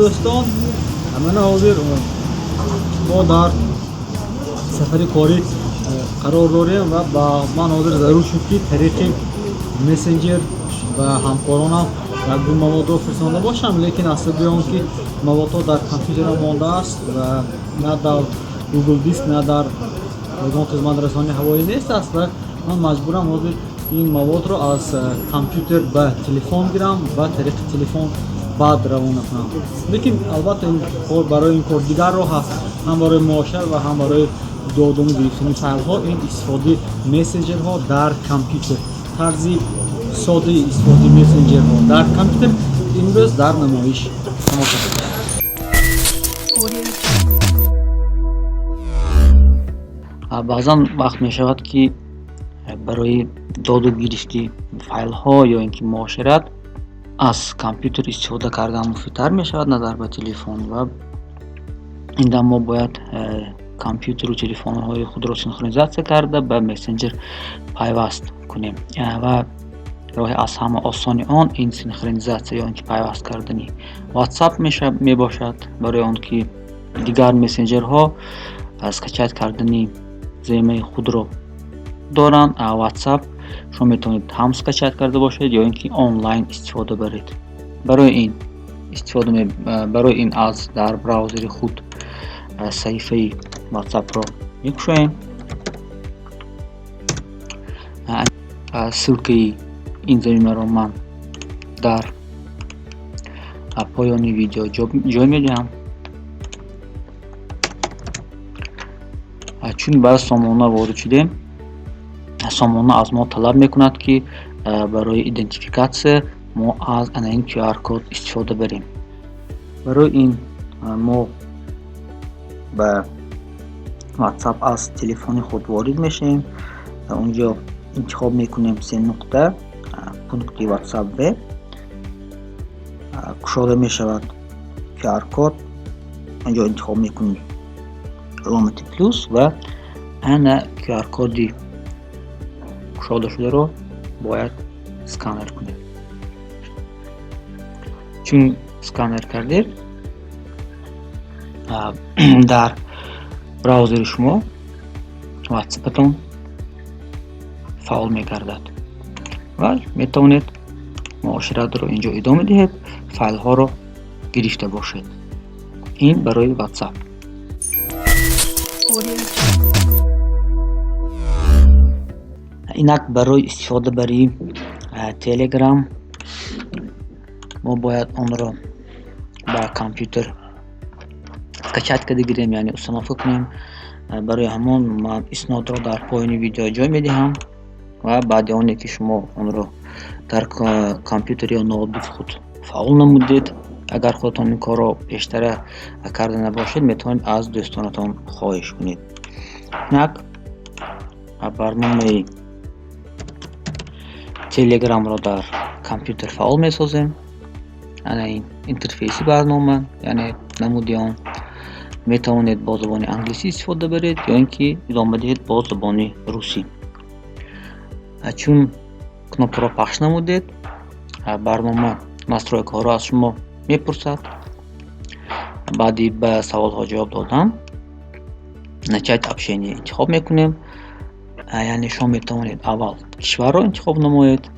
Дӯстон, мана ҳозир мо дар сафари корӣ қарор дорем ва ба ман ҳозир зарур шуд, ки тариқи мессенҷер ба ҳамкоронам як-ду маводро фиристонда бошам, лекин аз сабаби он ки маводҳо дар компютерам мондааст ва на дар Google Диск, на дар ягон хизматрасонии ҳавоӣ нест аст ва ман маҷбурам ҳозир ин маводро аз компютер ба телефон гирам ва тариқи телефон баъд равона кунам. Лекин албатта ин кор, барои ин кор дигар роҳ ҳаст, ҳам барои муошират ва ҳам барои додану гирифтани файлҳо. Ин истифодаи мессенҷерҳо дар компютер, тарзи содаи истифодаи мессенҷерҳо дар компютер имрӯз дар намоиш тамошо кунед. Баъзан вақт мешавад, ки барои доду гирифти файлҳо ё ин ки муошират аз компютер истифода кардан муфидтар мешавад назар ба телефон ва ин дам мо бояд компютеру телефонҳои худро синхронизатсия карда, ба мессенҷер пайваст кунем ва роҳи аз ҳама осони он ин синхронизатсия ё ин ки пайваст кардани WhatsApp мебошад, барои он ки дигар мессенҷерҳо скачать кардани замимаи худро доранд, а WhatsApp шумо метавонед ҳам скачать карда бошед ё ин ки онлайн истифода баред. Барои ин аз дар браузери худ саҳифаи WhatsApp-ро мекушоем. Ссылкаи ин замимаро ман дар поёни видео ҷой медиҳам. Чун ба сомона ворид шудем, сомона аз мо талаб мекунад, ки барои идентификатсия мо аз ана ин QR код истифода барем. Барои ин мо ба WhatsApp аз телефони худ ворид мешавем. Унҷо интихоб мекунем се нуқта, пункти WhatsApp Web, кушода мешавад QR код, онҷо интихоб мекунем аломати плюс ва ана QR коди кушода шударо бояд сканер кунем. Чун сканер кардед, дар браузери шумо WhatsApp-атон фаъол мегардад ва метавонед муоширатро инҷо идома диҳед, файлҳоро гирифта бошед. Ин барои WhatsApp. Инак барои истифода бари Telegram мо бояд онро ба компютер скачать карда гирем, яъне установка кунем. Барои ҳамон ман иснодро дар поёни видео ҷой медиҳам ва баъди оне ки шумо онро дар компютер ё ноутбуки худ фаъол намудед, агар худатон ин корро пештара карда набошед, метавонед аз дӯстонатон хоҳиш кунед. Инак барномаи Телеграмро дар компютер фаъол месозем. Ана ин интерфейси барнома, яъне намуди он. Метавонед бо забони англисӣ истифода баред ё ин ки идома диҳед бо забони русӣ. Чун кнопкаро пахш намудед, барнома настройкаҳоро аз шумо мепурсад. Баъди ба саволҳо ҷавоб додан начать общение интихоб мекунем. Яъне шумо метавонед аввал кишварро интихоб намоед,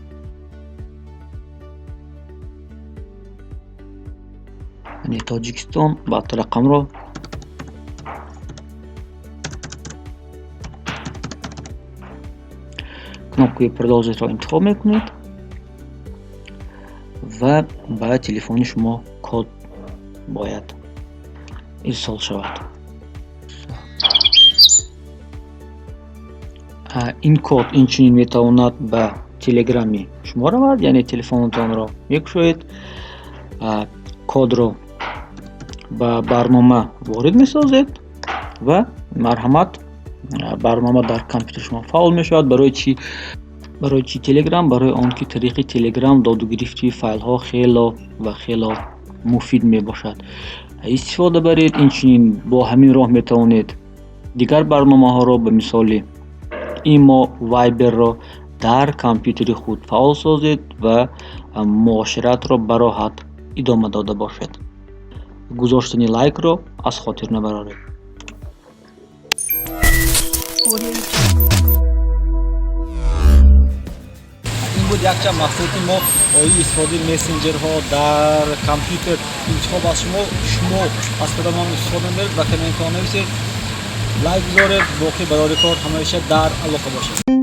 яъне Тоҷикистон, баъд рақамро кнопкаи продолжить-ро интихоб мекунед ва ба телефони шумо код бояд ирсол шавад. Ин код инчунин метавонад ба телеграми шумо равад, яъне телефонатонро мекушоед, кодро ба барнома ворид месозед ва марҳамат, барнома дар компютери шумо фаъол мешавад. Барои чӣ? Барои чӣ Телеграм? Барои он ки тариқи Телеграм доду гирифти файлҳо хело ва хело муфид мебошад. Истифода баред. Инчунин бо ҳамин роҳ метавонед дигар барномаҳоро ба мисоли Имо, Вайберро дар компютери худ фаъол созед ва муоширатро бароҳат идома дода бошед. Гузоштани лайкро аз хотир набароред. Audio Jungle. Ин буд якчанд маҳсулоти мо оиди истифодаи мессенҷерҳо дар компютер. Интихоб аз шумо. Шумо аз кадомон истифода мебаред, ба комментҳо нависед, лайк гузоред. Боқӣ барори кор, ҳамеша дар алоқа бошед.